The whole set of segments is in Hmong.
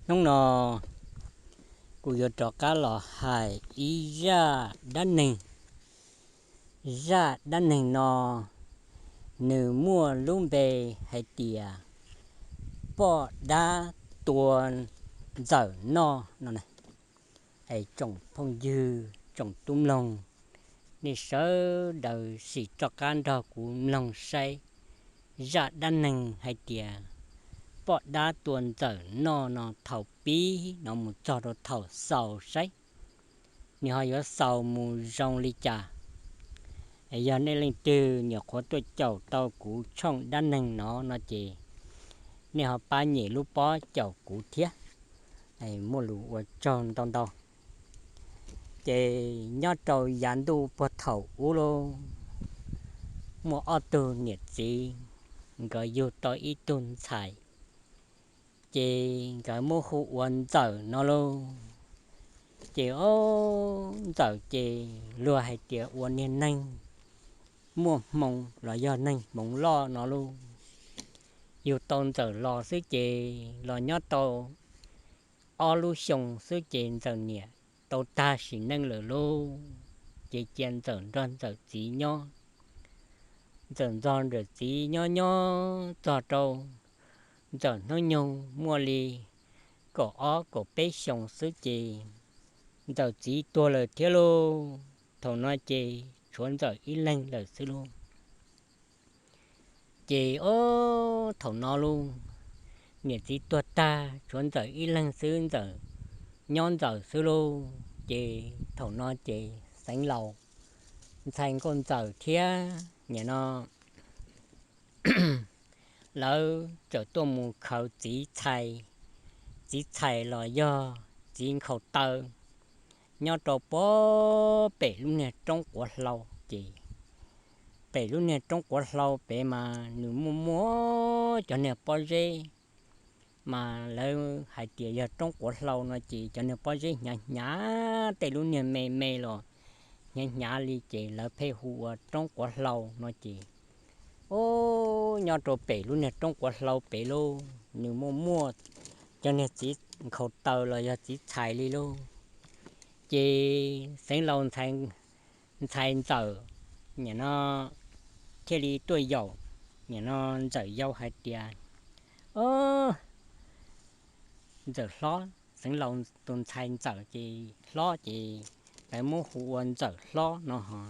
Hnub no kuv yuav rov qab los hais ib zaj dab neeg. Zaj dab neeg no nws muaj lub npe hais tias poj dab tua ntxawm noj no. Es tsoom phooj ywg tsoom tub mloog, nej sawv daws sim rov qab nrog kuv mloog saib zaj dab neeg hais tias poj dab tua ntxawm noj no thaum pib no mus txog rau thaum xaus saib nws ho yuav xaus mus zoo li cas. Yog nej leej twg nyuam qhuav tuaj caum tau kuv tshooj dab neeg no no ces nej ho pab nyem lub pob caum kuv thiab. Muaj lus ua tsaug ntau ntau. Ces nyob rau yav ntuj puag thaum ub lauj, muaj ob tug niam txiv, nkawd yug tau ib tug ntxhais, ces nkawd muab hu ua Ntxawm no lauj. Ces ob Ntxawm ces luag hais tias ua niag neeg muaj hmoo los yog neeg hmoov loj no lauj. Yug tau Ntxawm los xwb ces los nyob tau ob lub xyoo xwb ces Ntxawm niam tau tag sim neej lawm lauj. Ces cia Ntxawm nrog Ntxawm txiv nyob. Ntxawm nrog Ntxawm txiv nyob nyob txog rau Ntxawm hnub nyoog muaj li kaum ob kaum peb xyoos xwb ces Ntxawm txiv tuag lawm thiab lauj. Thaum no ces tshuav Ntxawm ib leeg lawm xwb lauj. Ces ob thaum no lauj, niam txiv tuag tag tshuav Ntxawm ib leeg xwb, Ntxawm nyob Ntxawm xwb lauj. Ces thaum no ces Xeev Laus ntxhais nkauj Ntxawm thiab nim no lawv txawm tuaj mus khaws txiv txhais, txiv txhais los yog txiv nkhaus taw nyob rau puag pem lub niag roob quav hlau ces pem lub niag roob quav hlau pem mas nws muaj muaj cov niag pob zeb, mas lawv hais tias yog roob quav hlau no ces cov niag pob zeb hnyav hnyav, tej lub niag me me los hnyav hnyav li ces lawv pheej hu ua roob quav hlau no ces, o, nyob rau pem lub niag roob quav hlau pem lauj, nws muaj muaj cov niag txiv nkhaus taw los yog txiv txhais li lauj. Ces Xeev Laus ntxhais Ntxawm nim no thiaj li tuaj yaum nim no Ntxawm yau hais tias, o, Ntxawm hlob, Xeev Laus tus ntxhais Ntxawm ces hlob ces lawv muab hu ua Ntxawm hlob no ho.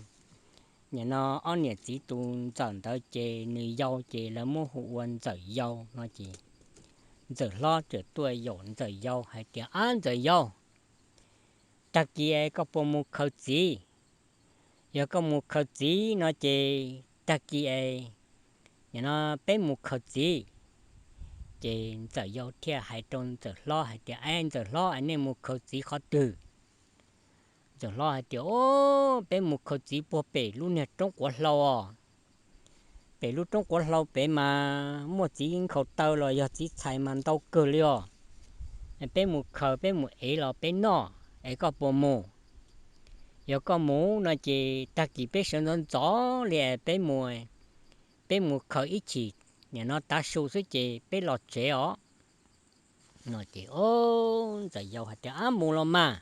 Nim no ob niam txiv tus Ntxawm ntawd ces nws yau ces lawv muab hu ua Ntxawm yau no ces Ntxawm hlob txawm tuaj yaum Ntxawm yau hais tias, ab Ntxawm yau, tag kis es koj puas mus khaws txiv? Yog koj mus khaws txiv no ces tag kis es nim no peb mus khaws txiv. Ces Ntxawm yau thiaj hais rau Ntxawm hlob hais tias, ab Ntxawm hlob, es nej mus khaws txiv qhov twg? Ntxawm hlob hais tias, o, peb mus khaws txiv puag pem lub niag roob quav hlau os. Pem lub roob quav hlau pem mas muaj txiv nkhaus taw los yog txiv txhais mas ntau kawg li os. Peb mus khaws peb mus ev los peb noj, es koj puas mus? Yog koj mus no ces tag kis peb sawv ntxov ntxov li es peb mus, peb mus khaws ib chim nim no tav su xwb ces peb los tsev os. No ces, o, Ntxawm yau hais tias, ab mus los mas.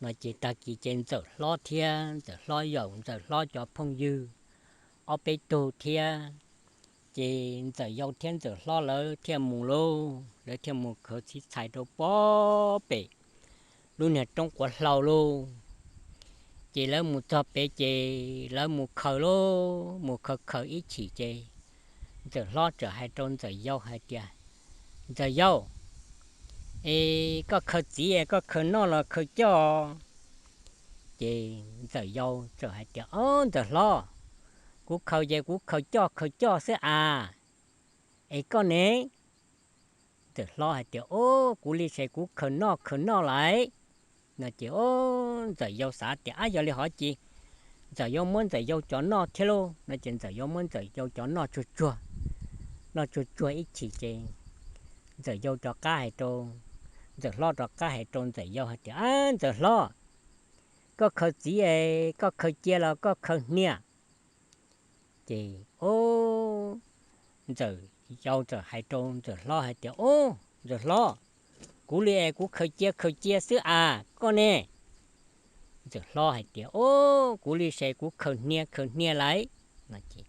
No ces tag kis ces Ntxawm hlob thiab Ntxawm hlob yaum Ntxawm hlob cov phooj ywg ob peb tug thiab, ces Ntxawm yau thiab Ntxawm hlob lawv thiaj mus lauj, lawv thiaj mus khaws txiv txhais rau puag pem lub niag roob quav hlau lauj. Ces lawv mus txog pem ces lawv mus khaws lauj, mus khaws khaws ib chim ces Ntxawm hlob txawm hais rau Ntxawm yau hais tias, Ntxawm yau, es koj khaws txiv es koj khaws noj los khaws coj? Ces Ntxawm yau txawm hais tias, o Ntxawm hlob, kuv khaws ces kuv khaws coj khaws coj xwb as. Es koj ne? Ntxawm hlob hais tias, o, kuv li ces kuv khaws noj khaws noj lawm. No ces, o, Ntxawm yau xav tias, ab yog li hov ces Ntxawm yau muab Ntxawm yau cov noj thiab lauj. No ces Ntxawm yau muab Ntxawm yau cov noj tsuag tsuag, noj tsuag tsuag ib chim ces Ntxawm yau rov qab hais rau, Ntxawm hlob rov qab hais rau Ntxawm yau hais tias, ab Ntxawm hlob, koj khaws txiv es koj khaws cia los koj khaws hnia? Ces, o, Ntxawm yau txawm hais rau Ntxawm hlob hais tias, o, Ntxawm hlob, Kuv li es kuv khaws cia khaws cia xwb as, koj ne? Ntxawm hlob hais tias, Ob, kuv li ces kuv khaws hnia khaws hnia lawm. No ces,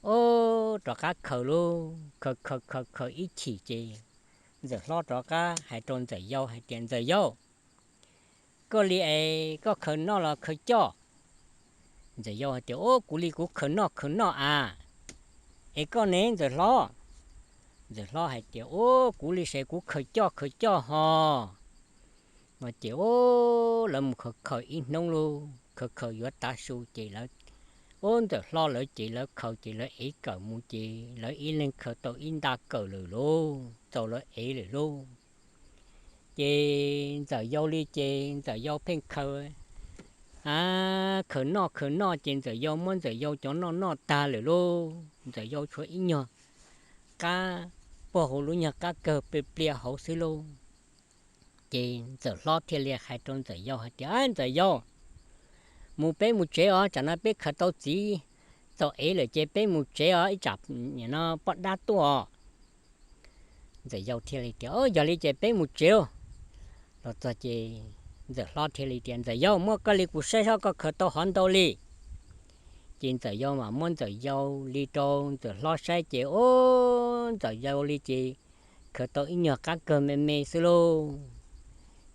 ob, rov qab khaws lauj, khaws khaws khaws khaws ib chim ces ntxawm hlob rov qab hais rau ntxawm yau hais tias, Ntxawm yau, koj li es koj khaws noj los khaws coj? Ntxawm yau hais tias, Ob, kuv li kuv khaws noj khaws noj as. Es koj ne ntxawm hlob? Ntxawm hlob hais tias, Ob, kuv li ces kuv khaws coj khaws coj hos. No ces, ob, lawv mus khaws khaws ib hnub lauj, khaws khaws yuav tav su ces lawv, ob, ntxawm hlob lawv ces lawv khaws ces lawv ev kawm mus ces lawv ib leeg khaws tau ib nta kawm lawm lauj, txaus lawv ev lawm lauj. Ces ntxawm yau li ces ntxawm yau pheej khaws, a, khaws noj khaws noj ces ntxawm yau muab ntxawm yau cov noj noj tag lawm lauj, ntxawm yau tshuav ib nyuag qab puag hauv lub nyuag qab kawg plias plias hauv xwb lauj. Ces ntxawm hlob thiaj li hais rau ntxawm yau hais tias, Ntxawm yau, mus peb mus tsev os, tsam no peb khaws tau txiv txaus ev lawm ces peb mus tsev os, ib tsam no poj dab tuaj. Ntxawm yau thiaj li tias, Yog li ces peb mus tsev. Los txog ces ntxawm hlob thiaj li tias, Ntxawm yau, muab koj li kuv saib seb koj khaws tau hov ntau li. Ces ntxawm yau mas muab ntxawm yau li rau ntxawm hlob saib ces, ob, ntxawm yau li ces khaws tau ib nyuag qab kawg me me xwb lauj.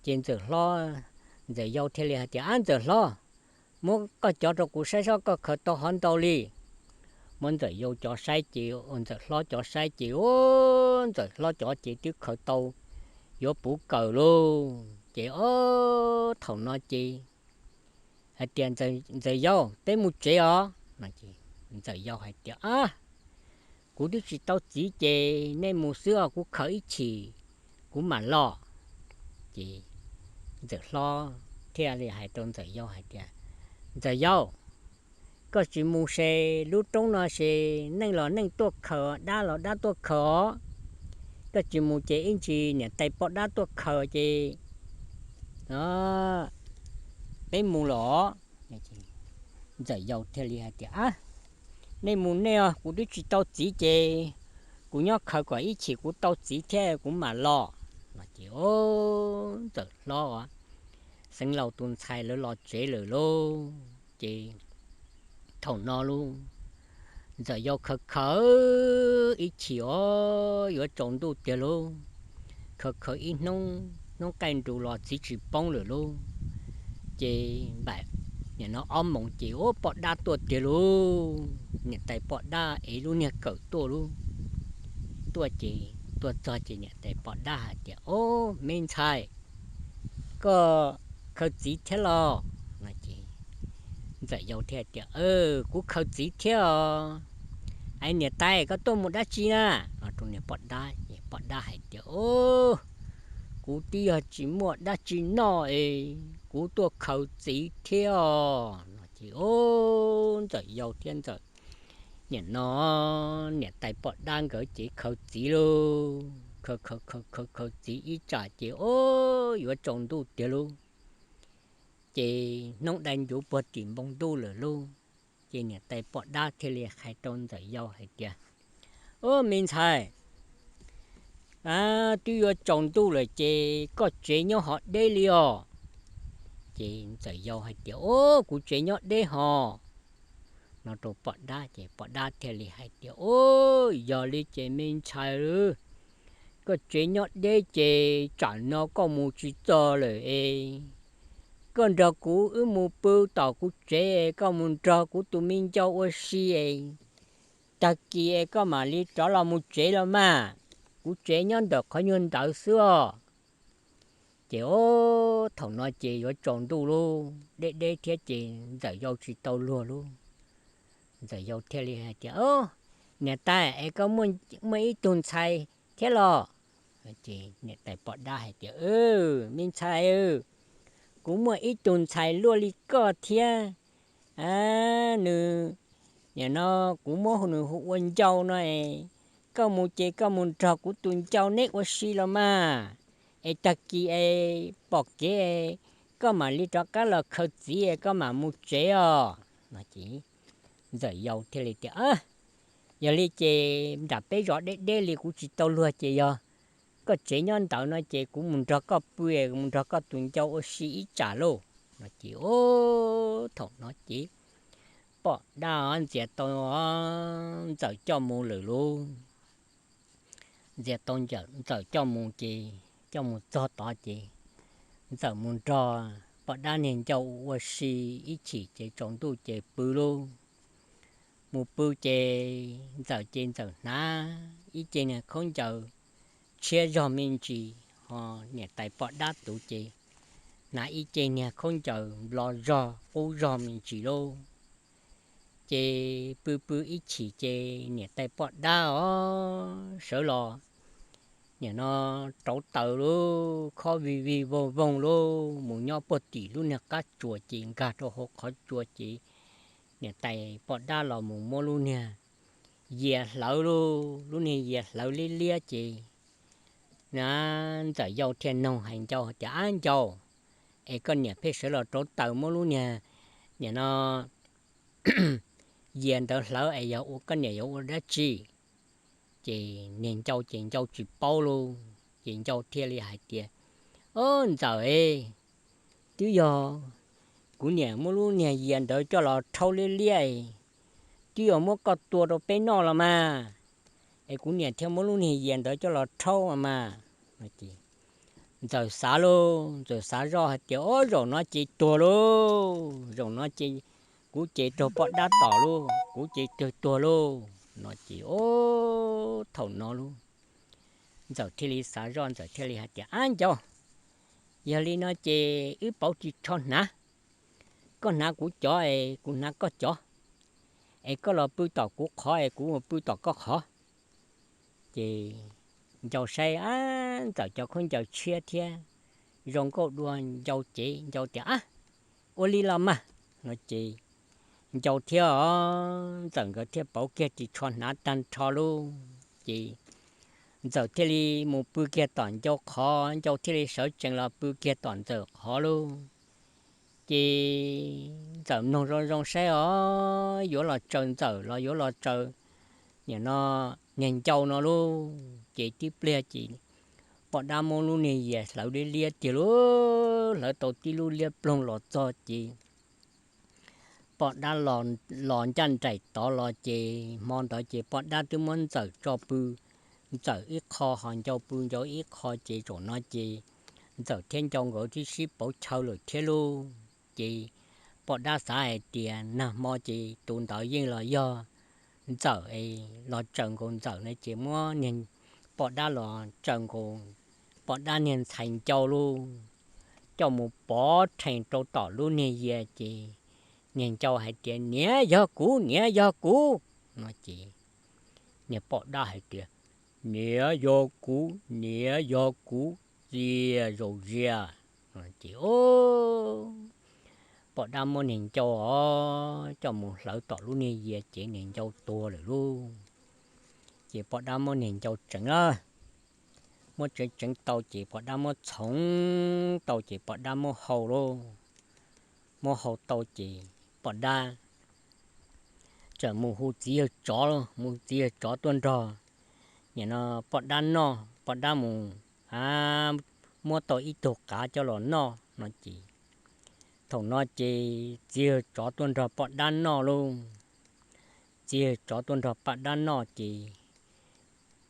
Ces ntxawm hlob, ntxawm yau thiaj li hais tias, Ab ntxawm hlob, muab koj cov rau kuv saib seb koj khaws tau hov ntau li. Muab ntxawm yau cov saib ces, ntxawm hlob cov saib ces, ob, ntxawm hlob cov ces twb khaws tau yuav puv kawm lauj. Ces ob, thaum no ces hais tias, Ntxawm yau, peb mus tsev os. Ntxawm yau hais tias, Ab, kuv twb tsis tau txiv ces nej mus xwb os, kuv khaws ib chim kuv mam los. Ces ntxawm hlob thiaj li hais rau ntxawm yau hais tias, Ntxawm yau, koj tsis mus ces lub roob no ces neeg los neeg tuaj khaws, dab los dab tuaj khaws os. Koj tsis mus ces ib ntsis niam tais poj dab tuaj khaws ces peb mus los. Ntxawm yau thiaj li hais tias, Nej mus nej os, kuv twb tsis tau txiv ces kuv nyob khaws kom ib chim kuv tau txiv thiab kuv mam los. Ces ntxawm hlob, Xeev Laus tus ntxhais lawv los tsev lawm lauj. Ces thaum no lauj, ntxawm yau khaws khaws ib chim os, yuav tsaus ntuj tiag lauj, khaws khaws ib hnub, hnub qaij nrus los txiv tsis poob lawm lauj. Ces npaum nim no ob moos ces ua poj dab tuaj tiag lauj, niam tais poj dab ev lub niag kawm tuaj lauj. Tuaj ces tuaj txog ces niam tais poj dab hais tias, Ob, me ntxhais, koj khaws txiv thiab los? Ntxawm yau thiaj tias, Kuv khaws txiv thiab os. Es niam tais, koj tuaj mus dab tsi na? Poj dab, poj dab hais tias, Kuv twb yog tsis muaj dab tsi noj es kuv tuaj khaws txiv thiab os. Ces ntxawm yau thiab ntxawm, nim no niam tais poj dab nkawd ces khaws txiv lauj, khaws khaws khaws khaws txiv ib tsam ces ob, yuav tsaus ntuj tiag lauj. Ces hnub dai ncuv puag tim npoo ntuj lawm lauj. Ces niam tais poj dab thiaj li hais rau ntxawm yau hais tias, Ob, me ntxhais, twb yuav tsaus ntuj lawm ces koj tsev nyob hov deb li os. Ces ntxawm yau hais tias, Ob, kuv tsev nyob deb hos. No rau poj dab ces poj dab thiaj li hais tias, Ob, yog li ces me ntxhais, koj tsev nyob deb ces tsam no koj mus tsis txog lawm es koj nrog kuv wb mus pw tom kuv tsev es koj mus nrog kuv tus me ncau ua si es tag kis es koj mam li rov los mus tsev los mas. Kuv tsev nyob ntawm qhov nyuag ntawd xwb os. Ces ob, thaum no ces yuav tsaus ntuj lauj, deb deb thiab ces ntxawm yau tsis tau luag lauj. Ntxawm yau thiaj li hais tias, Niam tais, es koj muaj ib tug ntxhais thiab los? Ces niam tais poj dab hais tias, Me ntxhais, kuv muaj ib tug ntxhais luaj li koj thiab. Nws, nim no kuv muab nws hu ua ncau no es, koj mus ces koj mus nrog kuv tus ncau neb ua si los mas, es tag kis es pom kev koj mam li rov qab los khaws txiv es koj mam mus tsev os. Ntxawm yau thiaj li tias, Yog li ces nram peb zos deb deb li kuv tsis tau luag ces yog koj tsev nyob ntawd no ces kuv mus nrog koj pw, kuv mus nrog koj tus ncau ua si ib tsam lauj. No ces o, thaum no ces poj dab ntxias tau ntxawm coj mus lawm lauj. Ntxias tau ntxawm coj mus ces coj mus txog tod ces ntxawm mus nrog poj dab niag ncau ua si ib chim ces tsaus ntuj ces pw lauj. Mus pw ces ntxawm ces ntxawm hnav ib ce niag khaub ncaws tshiab zog me ntsis, ho niam tais poj dab tus ces hnav ib ce niag khaub ncaws nplo zog qub zog me ntsis lauj. Ces pw pw ib chim ces niam tais poj dab os sawv los, nim no rauv taws lauj, khob vij vij voog voog lauj, mus nyob puag tim lub niag qab tsuas ces nkag rau hauv qhov tsua ces niam tais poj dab los mus muab lub niag yias hlawv lauj, lub niag yias hlawv liab liab ces na ntxawm yau thiaj noog hais ncau tias, Ab ncau, es koj niam pheej sawv los rauv taws muab lub niag, nim no yias ntawd hlawv es yog ua koj niam yuav ua dab tsi? Ces niag ncau ces ncau tsis paub lauj, ces ncau thiaj li hais tias, Ob ntxawm e, twb yog kuv niam muab lub niag yias ntawd coj los rhaub liab liab, twb yog muab koj tua rau peb noj los mas, es kuv niam thiaj muab lub niag yias ntawd coj los rhaub mas. Ntxawm xav lauj, ntxawm xav zoj hais tias, Ob, zaum no ces tuag lauj, zaum no ces kuv ces raug poj dab tom lauj, kuv ces tuag tuag lauj. No ces o, thaum no lauj, ntxawm thiaj li xav zoj, ntxawm thiaj li hais tias, Ab ncau, yog li no ces wb pauv ris tsho hnav, koj hnav kuv cov es kuv hnav koj cov, es koj los pw tom kuv qhov es kuv pw tom koj qhov. Ces ncau saib, ab, ntxawm cov khaub ncaws tshiab thiab zoo nkauj dua, ncau ces ncau tias, Ab, ua li los mas. No ces ncau thiab os ntxawm nkawd thiaj pauv kiag ris tsho hnav tag nrho lauj. Ces ntxawm thiaj li mus pw kiag tom ncau qhov, ncau thiaj li sawv tsees los pw kiag tom ntxawm qhov lauj. Ces ntxawm mloog zoo zoo saib os yuav los tsaws ntxawm los yuav los tsaws, nim no, niag ncau no lauj. Ces tib pliag ces poj dab muab lub niag yias hlawv liab liab tiag lauj, hlawv tau tib lub liab ploog los txog ces poj dab los ncaj nraim tod los ces hmo ntawd ces poj dab twb muab ntxawm tso pw ntxawm ib qho ho ncau pw ncau ib qho ces zaum no ces ntxawm thiab ncau nkawd twb sib pauv chaw lawm thiab lauj. Ces poj dab xav hais tias nag hmo ces tus ntawd yeej los yog ntxawm es los tsaws nkaus ntxawm no ces muab niag poj dab los tsaws nkaus poj dab niag ntxhais ncau lauj, coj mus pov rhees rau tom lub niag yias ces niag ncau hais tias, Niam yog kuv, niam yog kuv. No ces niag poj dab hais tias, Niam yog kuv, niam yog kuv, txias zaum zias. Ces o, poj dab muab niag ncau os coj mus hlawv tom lub niag yias ces niag ncau tuag lawm lauj. Ces poj dab muab niag ncau tseev lawm, muab tseev tseev tau ces poj dab muab txhoov tau ces poj dab muab hau lauj. Muab hau tau ces poj dab txawm mus hu txiv yawg tsov, mus hu txiv yawg tsov tuaj nrog, nim no, poj dab noj, poj dab mus, a, muab tau ib tug qav coj los noj no ces thaum no ces txiv yawg tsov tuaj nrog poj dab noj lauj. Txiv yawg tsov tuaj nrog poj dab noj ces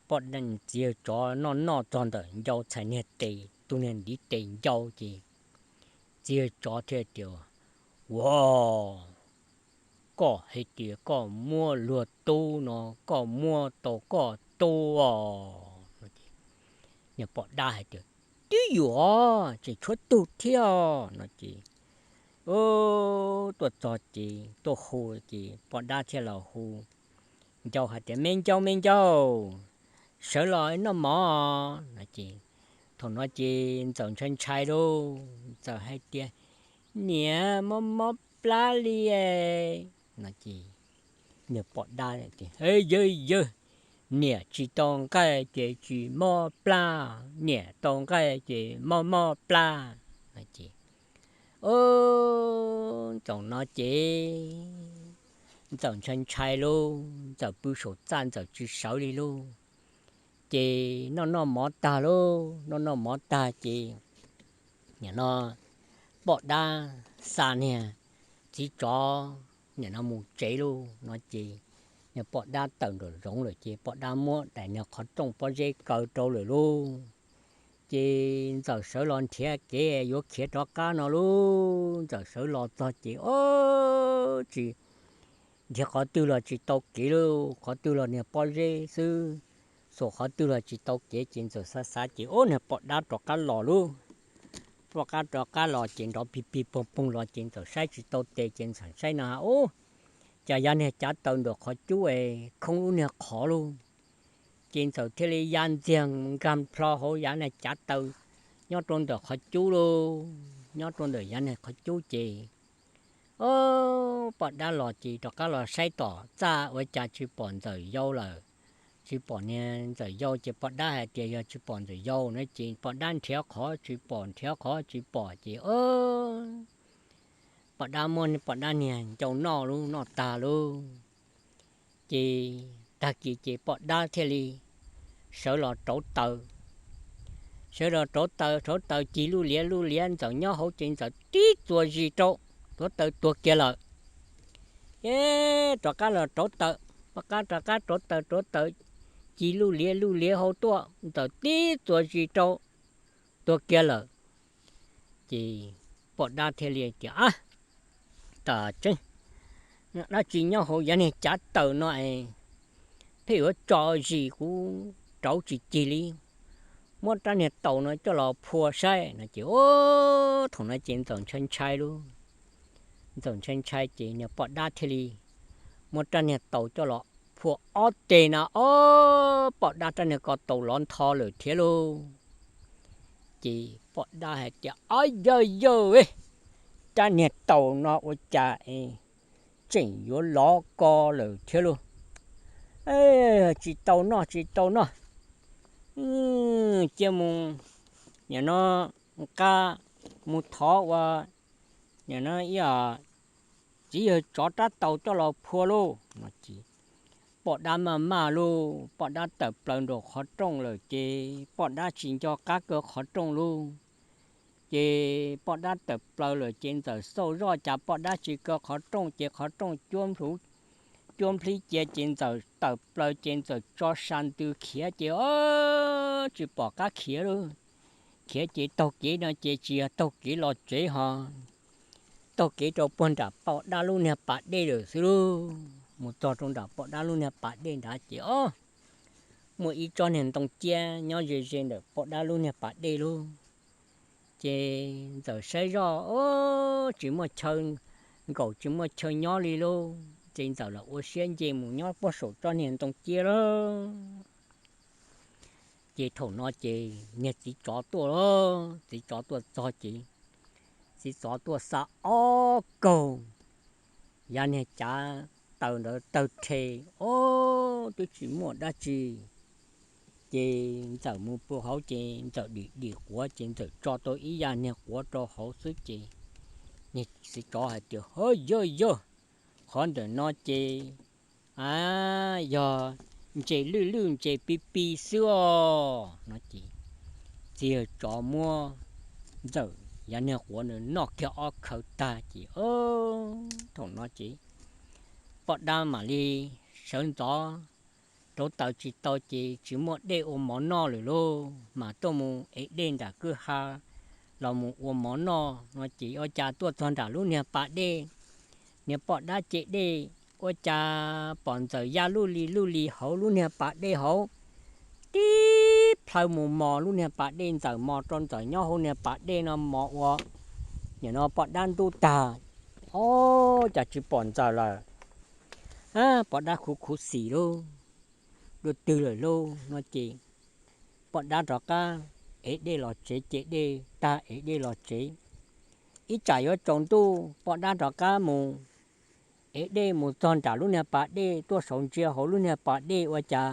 poj, txiv yawg tsov noj noj txog ntawm ncau txhais niag tes, tus niag ntiv tes ncau ces txiv yawg tsov thiaj tias, Ua, koj hais tias koj muab luag tub no, koj muab tau koj tub os. Niag poj dab hais tias, Twb yuav, tseem tshuav tug thiab no ces tuaj txog ces tuaj hu ces poj dab thiaj los hu ncau hais tias, Me ncau, me ncau, sawv los noj mov no ces thaum no ces ntxawm ntshai ntshai lauj, ntxawm hais tias, Niam, mob mob plab li no ces niag poj dab tias, Yawg, yawg, niam tsis tau nqaij ces tsis mob plab, niam tau nqaij ces mob mob plab no ces ntxawm no ces ntxawm ntshai ntshai lauj, ntxawm pw saum txaj ntxawm tsis sawv li lauj. Ces noj noj mov tag lauj, noj noj mov tag ces nim no poj dab xa niag txiv tsov nim no mus tsev lauj no ces niag poj dab tawm nraum zoov lawm ces poj dab muab daim niag qhov rooj pob zeb kaw rau lawm lauj. Ces ntxawm sawv los nrhiav kev yuav khiav rov qab no lauj. Ntxawm sawv los txog ces o, tsis nrhiav qhov twg los tsis tau kev lauj, qhov twg los niag pob zeb xwb, xuas qhov twg los tsis tau kev ces ntxawm xav xav ces ub niag poj dab rov qab los lauj. Poj dab rov qab los ces nrov pig pig poog poog los ces ntxawm saib tsis tau tes ces ntxawm saib no ub, cas yav niag cav taws ntawm qhov cub es khoob lub niag qhov lauj. Ces ntxawm thiaj li ya ntxiag nkag plho hauv yav niag cav taws nyob rau ntawm qhov cub lauj. Nyob rau ntawm yav niag qhov cub ces o, poj dab los ces rov qab los saib tom txaj ua cas tsis pom ntxawm yau lawm. Tsis pom niag ntxawm yau ces poj dab hais tias yog tsis pom ntxawm yau no ces poj dab nrhiav qhov tsis pom, nrhiav qhov tsis pom ces o, poj dab muab poj dab niag ncau noj lauj, noj tag lauj. Ces tag kis ces poj dab thiaj li sawv los rauv taws. Sawv los rauv taws, rauv taws cig lub liab lub liab, ntxawm nyob hauv ces ntxawm tib txuas zis rau, tuav taws tuag kiag lawm. Ces rov qab los rauv taws, poj dab rov qab rauv taws rauv taws cig lub liab lub liab hauv tuaj, ntxawm tib txuas zis rau, tuag kiag lawm. Ces poj dab thiaj li tias a, tam tseeb dab tsi nyob hauv yav niag cav taws no es pheej yuav tso zis kuv rauv tsis cig li, muab rab niag taus no coj los phua saib no ces o, thaum no ces ntxawm ntshai ntshai lauj. Ntxawm ntshai ntshai ces niag poj dab thiaj li muab rab niag taus coj los phua ob teg no o, poj dab rab niag ko taus lov ntho lawm thiab lauj. Ces poj dab hais tias o, yawg yawg, rab niag taus no ua cas tseem yuav lov ko lawm thiab lauj. Tsis tau noj, tsis tau noj. Cia mus, nim no nqa mus thov ua, nim no ib txiv yawg tsov rab taus coj los phua lauj no ces poj dab maj maj lauj, poj dab tawm plaws nraum qhov rooj lawm ces poj dab tsis nco qab kaw qhov rooj lauj. Ces poj dab tawm plaws lawm ces ntxawm xauj zoj cas poj dab tsis kaw qhov rooj ces qhov rooj cuab nplhib cia ces ntxawm tawm plaws ces ntxawm tso sa ntws khiav ces o, tsis pom qab khiav lauj. Khiav ces taug kev no ces tsis yog taug kev los tsev ho, taug kev rau puag nram poj dab lub niag pas dej lawm xwb lauj. Mus txog rau nram poj dab lub niag pas dej nrad ces o, muaj ib tsob niag ntoo ciab nyob ze ze ntawm poj dab lub niag pas dej lauj. Ces ntxawm saib zoj o, tsis muaj chaw nkaum tsis muaj chaw nyob li lauj, ces ntxawm los ua siab nce mus nyob puag saum tsob niag ntoo ciab lauj. Ces thaum no ces niag txiv tsov tuaj lauj, txiv tsov tuaj txog ces txiv tsov tuaj xa ob kaug yav niag cav taws ntawd tawg rhe, o, twb tsis muaj dab tsi. Ces ntxawm mus pw hauv ces ntxawm dim dim quav ces ntxawm tso tau ib yav niag quav rau hauv xwb ces niag txiv tsov hais tias ho yawg yawg, qhov ntawm no ces a, yog ntses lwj lwj ntses pi pi xwb os no ces txiv yawg tsov muab ntxawm yav niag quav nws noj kiag ob khawv tag ces thaum no ces poj dab mam li sawv ntxov rauv taws tsis tau ces tsis muaj dej ua mov noj lawm lauj, mas tuaj mus ev dej nram kwj ha los mus ua mov noj no ces ua cas tuaj txog nram lub niag pas dej, niag poj dab ce dej ua cas pom ntxawm ya luj li luj li hauv lub niag pas dej hauv, tib plhaw mus mos lub niag pas dej, ntxawm mos rau ntxawm nyob hauv niag pas dej no mos ua nim no poj dab ntub tag, o, cas tsis pom ntxawm lawm. Poj dab khuv khuv xim lauj, dua twg lawm lauj no ces poj dab rov qab ev dej los tsev, ce dej tag ev dej los tsev. Ib tsam yuav tsaus ntuj poj dab rov qab mus ev dej mus txog nram lub niag pas dej tuaj saud ntsia hauv lub niag pas dej ua cas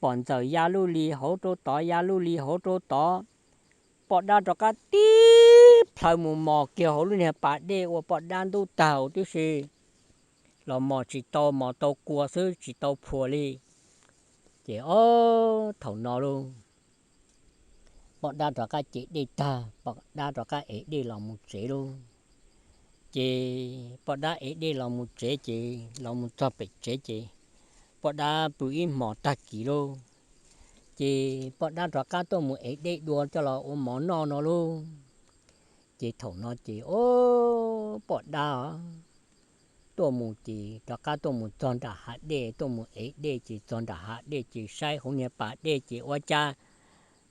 pom ntxawm ya luj li hauv rau tod ya luj li hauv rau tod. Poj dab rov qab tib plhaw mus mos kiag hauv lub niag pas dej ua poj dab ntub tag huv tib si, los mos tsis tau, mos tau kua xwb tsis tau phua li. Ces ob thaum no lauj, poj dab rov qab ce dej tag, poj dab rov qab ev dej los mus tsev lauj. Ces poj dab ev dej los mus tsev ces los mus txog pem tsev ces poj dab pw ib hmos tag kis lauj. Ces poj dab rov qab tuaj mus ev dej dua coj los ua mov noj no lauj. Ces thaum no ces ob poj dab tuaj mus ces rov qab tuaj mus txog nram hav dej, tuaj mus ev dej ces txog nram hav dej ces saib hauv niag pas dej ces ua cas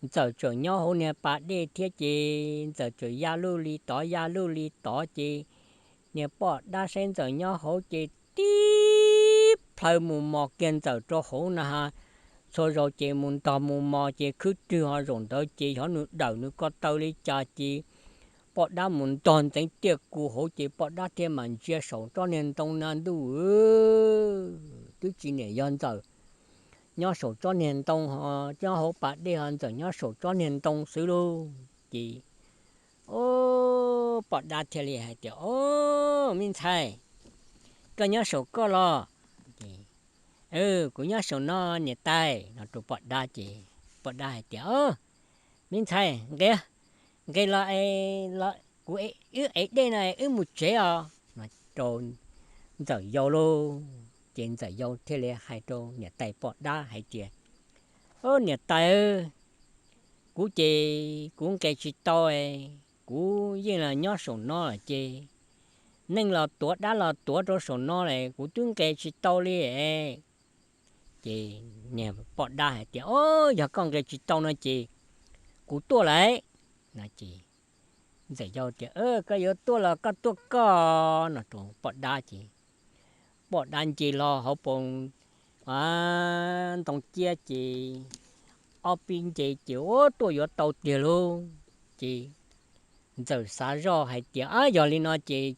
Ntxawm tseem nyob hauv niag pas dej thiab ces Ntxawm tseem ya luj li tod ya luj li tod ces niag poj dab saib Ntxawm nyob hauv ces tib plhaw mus mos kiag Ntxawm rau hauv na ha. Txhua zaus ces mus ntog mus mos ces khwb rwg ho zaum ntawd ces xyov nws dawm nws ko taw li cas ces poj dab mus ntog ntxeev tiaj kuv hauv ces poj dab thiaj mam ntsia saum tsob niag ntoo na ntuj, twb tsis niam yog Ntxawm nyob saum tsob niag ntoo ho nyob hauv pas dej ho Ntxawm nyob saum tsob niag ntoo xwb lauj. Ces ob poj dab thiaj li hais tias, Ob, me ntxhais, koj nyob saum koj los? Kuv nyob saum no niam tais, no rau poj dab ces poj dab hais tias, Ob, me ntxhais, nqis, nqis los, kuv, wb ev dej no wb mus tsev os, no rau Ntxawm yau lauj. Ces Ntxawm yau thiaj li hais rau niam tais poj dab hais tias, Ob niam tais, kuv ces kuv nqis tsis tau, kuv yeej los nyob saum no lawm ces neeg los tuav dab los tuav rau saum no lawm kuv twb nqis tsis tau li. Ces niag poj dab hais tias, Ob, yog koj nqis tsis tau no ces kuv tuaj lawm, no ces Ntxawm yau tias, Koj yuav tuaj los koj tuaj koj, no rau poj dab ces poj dab nce hlo hauv paus ntoo ciab ces ob peb nce ces ua tuaj yuav tau tiag lauj. Ces Ntxawm xav zoj hais tias, Ab, yog li no ces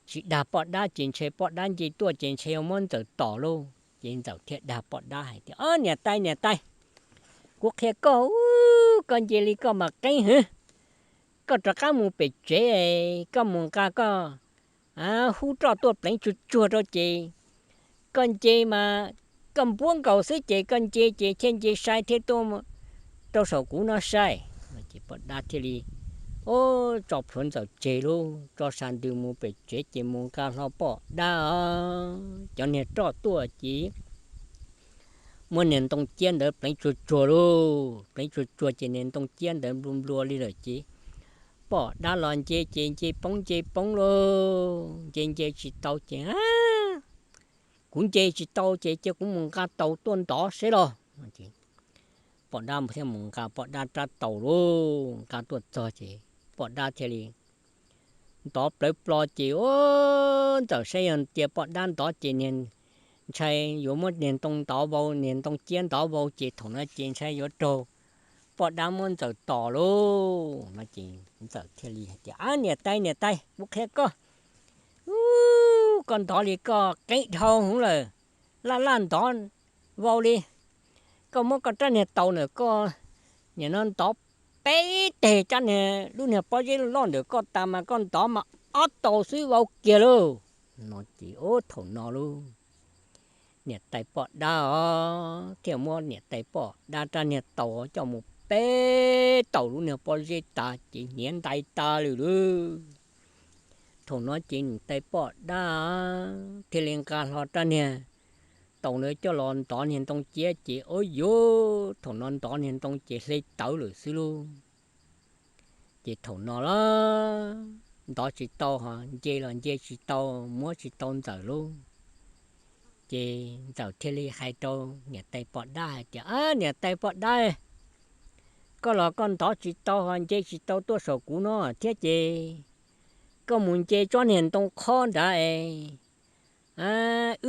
tsis dag poj dab ces ntshe poj dab nce tuaj ces ntshe yuav muab Ntxawm tom lauj. Ces Ntxawm thiaj dag poj dab hais tias, Ob niam tais, niam tais, kuv qhia koj, koj nce li koj mas qeeb heev. Koj rov qab mus pem tsev, koj mus nqa koj hub roj tuaj pleev tsuag tsuag rau ces koj nce mas koj npuab nkaus xwb ces koj nce ces thiaj nce sai thiab tuaj rau saum kuv no sai. Ces poj dab thiaj li, o, tso plhuav Ntxawm tseg lauj, tso sa ntws mus pem tsev ces mus nqa hlo poj dab cov niag roj tuaj ces muab niag ntoo ciab ntawd pleev tsuag tsuag lauj, pleev tsuag tsuag ces niag ntoo ciab ntawd nplua nplua li lawm ces poj dab los nce ces nce poob nce poob lauj, nce nce tsis tau ces, Kuv nce tsis tau ces cia kuv mus nqa taus tuaj ntov seb los. Poj dab thiaj mus nqa poj dab rab taus lauj, nqa tuaj txog ces poj dab thiaj li ntov plawv plo ces, o, Ntxawm saib yog cia poj dab ntov ces niag ntshai yuav muab niag ntoo ntov vau, niag ntoo ciab ntov vau ces thaum no ces ntshai yuav raug poj dab muab Ntxawm tom lauj. No ces Ntxawm thiaj li hais tias, Ab, niam tais, niam tais, kuv qhia koj, u, koj ntov li koj qeeb dhau hwv lawm, laj laj ntov vau li. Koj muab koj rab niag taus ntawm koj, nim no ntov peb teg rab niag lub niag pob zeb loj ntawm koj tas mas koj ntov mas ob taus xwb vau kiag lauj. No ces, o, thaum no lauj, niam tais poj dab os thiaj muab niam tais poj dab rab niag taus coj mus peb taus lub niag pob zeb tas ces hniav ntais tas lawm lauj. Thaum no ces niam tais poj dab thiaj li nqa hlo rab niag taus ntawd coj los ntov niag ntoo ciab ces, o yuv, thaum no ntov niag ntoo ces hle tawv lawm xwb lauj. Ces thaum no los ntov tsis tau ho nce los nce tsis tau, muab tsis tau Ntxawm lauj. Ces Ntxawm thiaj li hais rau niam tais poj dab hais tias, Ab, niam tais poj dab, koj los koj ntov tsis tau ho nce tsis tau tuaj saum kuv no thiab ces koj mus nce tsob niag ntoo qhob nrad es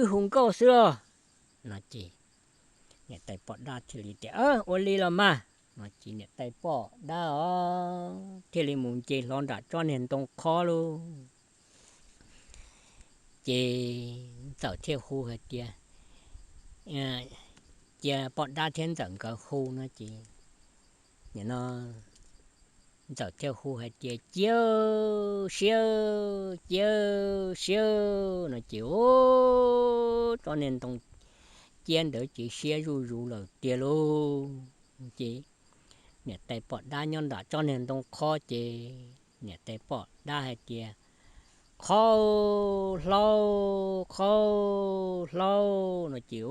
wb hu nkauj xwb los. No ces niam tais poj dab thiaj li tias, Ua li los mas. No ces niam tais poj dab os thiaj li mus nce hlo nram tsob niag ntoo qhob lauj. Ces Ntxawm thiaj hu hais tias, cia poj dab thiab Ntxawm nkawd hu no ces, nim no Ntxawm thiaj hu hais tias, Ciab, siab, ciab, siab, no ces, o, tsob niag ntoo ciab ntawd ces siab zuj zus lawm tiag lauj. Ces niam tais poj dab nyob nram tsob niag ntoo qhob ces niam tais poj dab hais tias, Qhob hlau, qhob hlau, no ces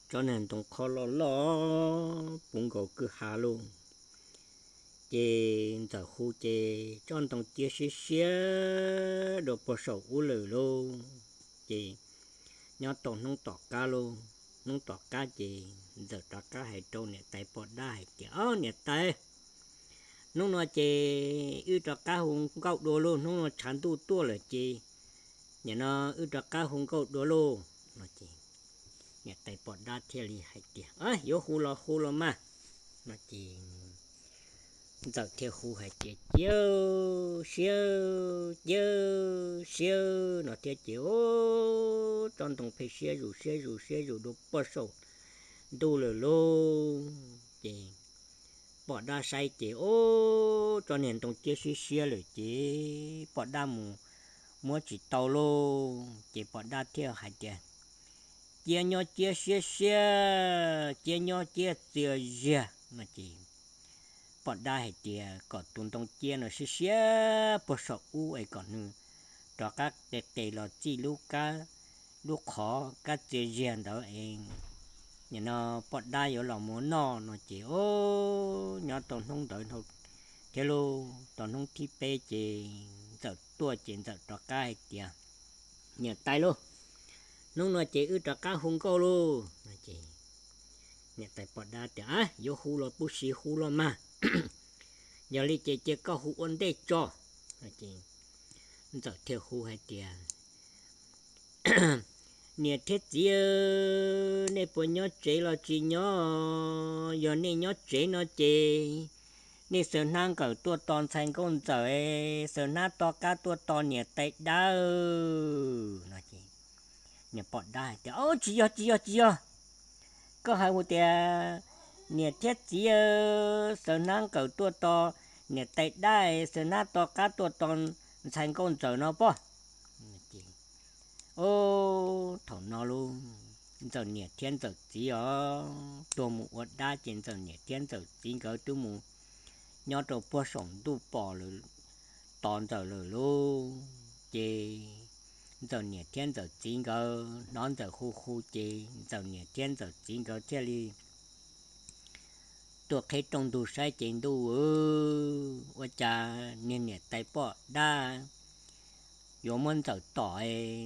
tsob niag ntoo qhob loj loj puv nkaus kwj ha lauj. Ces ntxawm hu ces tsob ntoo ciab siab siab dua puag saum ub lawm lauj. Ces nyob tau hnub tom qab lauj, hnub tom qab ces ntxawm rov qab hais rau niam tais poj dab hais tias, Ob niam tais, hnub no ces wb rov qab hu nkauj dua lauj, hnub no tshav ntuj tuaj lawm ces nim no wb rov qab hu nkauj dua lauj, no ces niam tais poj dab thiaj li hais tias, Yuav hu los hu los mas, no ces ntxawm thiaj hu hais tias, Ciab siab, ciab siab, no thiab ces tsob ntoo pheej siab zus siab zus siab zus dua puag saum ntuj lawm lauj. Ces poj dab saib ces, Ob, tsob niag ntoo ciab siab siab lawm ces poj dab mus muab tsis tau lauj. Ces poj dab thiaj hais tias, Ciab nyob ciab siab siab, ciab nyob ciab txias ziag, no ces poj dab hais tias kom tus ntoo ciab no siab siab puag saum ub es kom nws rov qab qe qe los txij lub kab, lub qhov kab txias ziag ntawd es nim no poj dab yuav los mus noj, no ces nyob tau hnub ntawd thiab lauj, tau hnub thib peb ces ntxawm tuaj ces ntxawm rov qab hais tias, Niam tais lauj, hnub no ces wb rov qab hu nkauj lauj, no ces niam tais poj dab tias, Yuav hu los pub siv hu los mas, yog li ces cia koj hu ua ntej tso. Ntxawm thiaj hu hais tias, Niam thiab txiv, nej puas nyob tsev los tsis nyob? Yog nej nyob tsev no ces nej xaws hnab nkawm tuaj tos ntxhais nkauj ntxawm, xaws hnab to qab tuaj tos niam tais dab, no ces niam poj dab hais tias, Tsis yog, tsis yog, tsis yog. Koj hais hu tias niam thiab txiv xaws hnab nkawm tuaj tos niam tais dab, xaws hnab to qab tuaj tos ntxhais nkauj ntxawm no pob. Thaum no lauj, ntxawm niam thiab ntxawm txiv os, tuag mus ua dab ces ntxawm niam thiab ntxawm txiv nkawd twb mus nyob rau puag saum ntuj pom lawm, tos ntxawm lawm lauj. Ces ntxawm niam thiab ntxawm txiv nkawd hnov ntxawm hu hu ces ntxawm niam thiab ntxawm txiv nkawd thiaj li tuaj qhib rooj ntug saib ces ntuj, ua cas niag niam tais poj dab yuav muab ntxawm tom,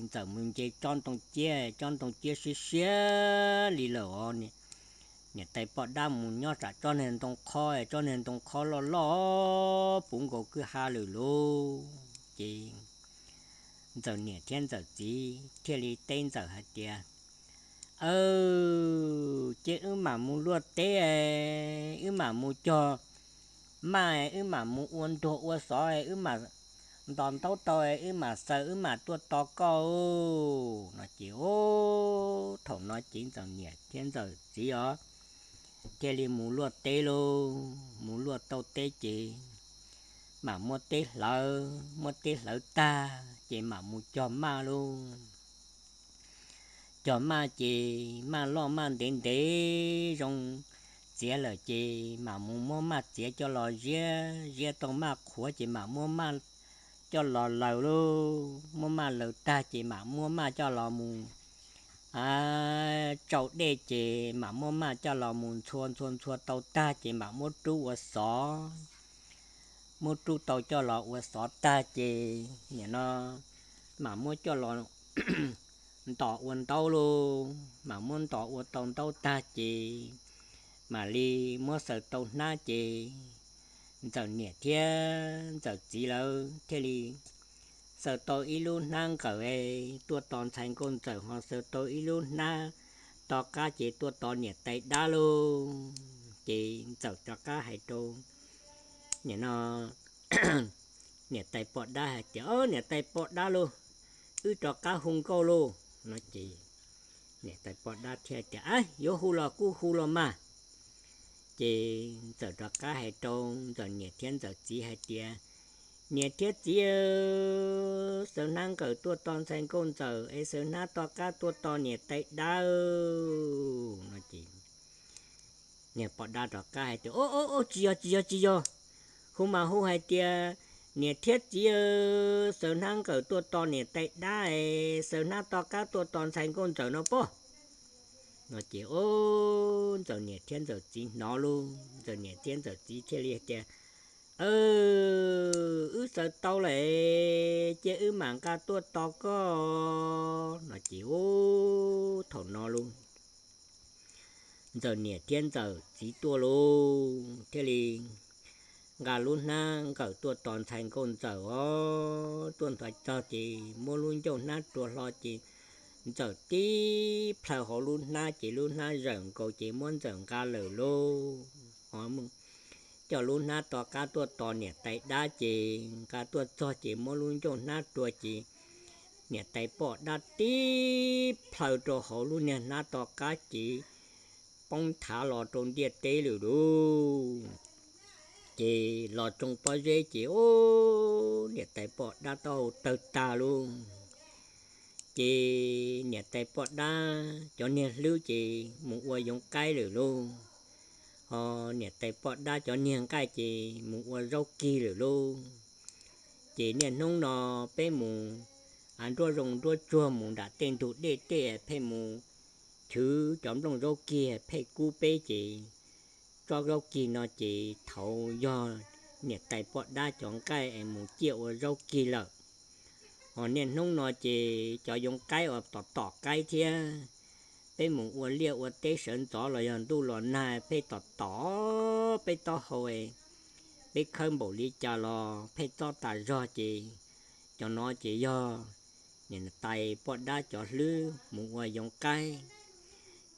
ntxawm mus nce tsob ntoo ciab, tsob ntoo ciab siab siab li lawm os. Niam tais poj dab mus nyob sam tsob niag ntoo qhob, tsob niag ntoo qhob loj loj puv nkaus kwj ha lawm lauj. Ces ntxawm niam thiab ntxawm txiv thiaj li teb ntxawm hais tias, Aw, ces wb mam mus luaj teb, wb mam mus cog maj, wb mam mus ua ntuag ua xov, wb mam ntos ntaub tau, wb mam xaws, wb mam tuaj tos koj, no ces thaum no ces ntxawm niam thiab ntxawm txiv os thiaj li mus luaj teb lauj. Mus luaj tau teb ces mam muab teb hlawv, muab teb hlawv tag ces mam mus cog maj lauj. Cog maj ces maj loj maj ntev ntev zoo txiav lawm ces mam mus muab maj txiav coj los ziab, ziab tau maj qhuav ces mam muab maj coj los laws lauj. Muab maj laws tag ces mam muab maj coj los mus tsau dej ces mam muab maj coj los mus ntxhua ntxhua ntxhua tau tag ces mam muab rub ua xov. Muab rub tau coj los ua xov tag ces nim no mam muab coj los ntos ua ntaub lauj. Mam muab ntos ua tau ntaub tag ces mam li muab xaws tau hnab ces ntxawm niam thiab ntxawm txiv lawv thiaj li xaws tau ib lub hnab nkawm tuaj tos ntxhais nkauj ntxawm, ho xaws tau ib lub hnab to qab ces tuaj tos niam tais dab lauj. Ces ntxawm rov qab hais rau nim no niam tais poj dab hais tias, Ob, niam tais poj dab lauj, wb rov qab hu nkauj lauj, no ces niam tais poj dab thiaj tias, Ab, yuav hu los kuj hu los mas. Ces ntxawm rov qab hais rau ntxawm niam thiab ntxawm txiv hais tias, Niam thiab txiv, Xawv Hnab nkawm tuaj tos ntxhais Nkauj Ntxawm es Xawv Hnab to qab tuaj tos niam tais dab no ces niag poj dab rov qab hais tias, Ob, ob, tsis yog, tsis yog, tsis yog. Hu mas hu hais tias, Niam thiab txiv, Xawv Hnab nkawm tuaj tos niam tais dab es Xawv Hnab to qab tuaj tos ntxhais Nkauj Ntxawm no pob. No ces, o, Ntxawm niam thiab Ntxawm txiv hnov lauj, Ntxawm niam thiab Ntxawm txiv thiaj li tias, Wb xaws tau lawm, cia wb mam nqa tuaj tos koj. No ces, o, thaum no lauj, Ntxawm niam thiab Ntxawm txiv tuaj lauj, thiaj li nqa lub hnab nkawm tuaj tos ntxhais Nkauj Ntxawm os. Tuaj ntawd txog ces muab lub ncauj hnab rua hlo ces Ntxawm tib plhaw hauv lub hnab ces lub hnab zawm nkaus ces muab Ntxawm nqa lawm lauj. Coj lub hnab to qab tuaj tos niam tais dab ces nqa tuaj txog ces muab lub ncauj hnab rua ces niam tais poj dab tib plhaw rau hauv lub niag hnab to qab ces poob thav los rau ntiaj teb lawm lauj. Ces los tsoo pob zeb ces, o, niam tais poj dab taub hau tawg tag lauj. Ces niam tais poj dab cov niag hlwb ces mus ua yoov qaib lawm lauj. Ho niam tais poj dab cov niag nqaij ces mus ua zaub kig lawm lauj. Ces niaj hnub no peb mus nruab zoo nruab tsuag mus nram tej ntug dej tej pheej mus chwv cov nplooj zaub kig pheej kub peb ces tsob zaub kig no ces thaum yog niam tais poj dab cov nqaij es mus ciaj ua zaub kig lawm. Ho niaj hnub no ces cov yoov qaib uas tom tom qaib thiab peb mus ua liaj ua teb sawv ntxov los yog ntuj los nag pheej tom tom peb taub hau, peb khawb npaum li cas los pheej txob tas zog ces cov no ces yog niam tais poj dab cov hlwb mus ua yoov qaib.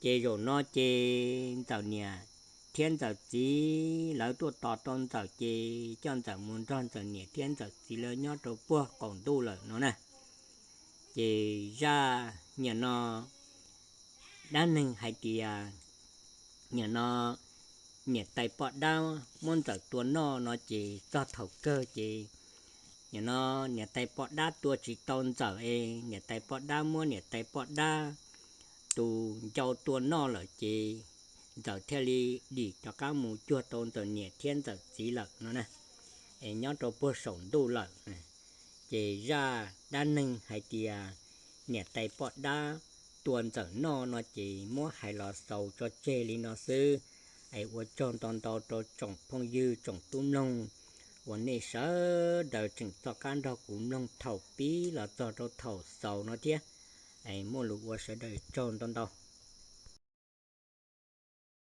Ces zaum no ces Ntxawm niam thiab Ntxawm txiv lawv tuaj tos tau Ntxawm ces coj Ntxawm mus nrog Ntxawm niam thiab Ntxawm txiv lawv nyob rau puag qaum ntuj lawm no na. Ces zaj niam no dab neeg hais tias, niam no niam tais poj dab muab Ntxawm tua noj no ces txog thaum kawg ces niam no niam tais poj dab tua tsis tau Ntxawm es niam tais poj dab muab niam tais poj dab tus ncau tua noj lawm ces Ntxawm thiaj li dim rov qab mus cuag tau Ntxawm niam thiab Ntxawm txiv lawm no na. Es nyob rau puag saum ntuj lawm. Ces zaj dab neeg hais tias niam tais poj dab tua Ntxawm noj no ces muab hais los xaus tso tseg li no xwb. Es ua tsaug ntau ntau rau tsoom phooj ywg tsoom tub mloog uas nej sawv daws tseem txoj qab nrog kuv mloog thaum pib los txog rau thaum xaus no thiab. Es muaj lus ua sawv daws tsaug ntau ntau.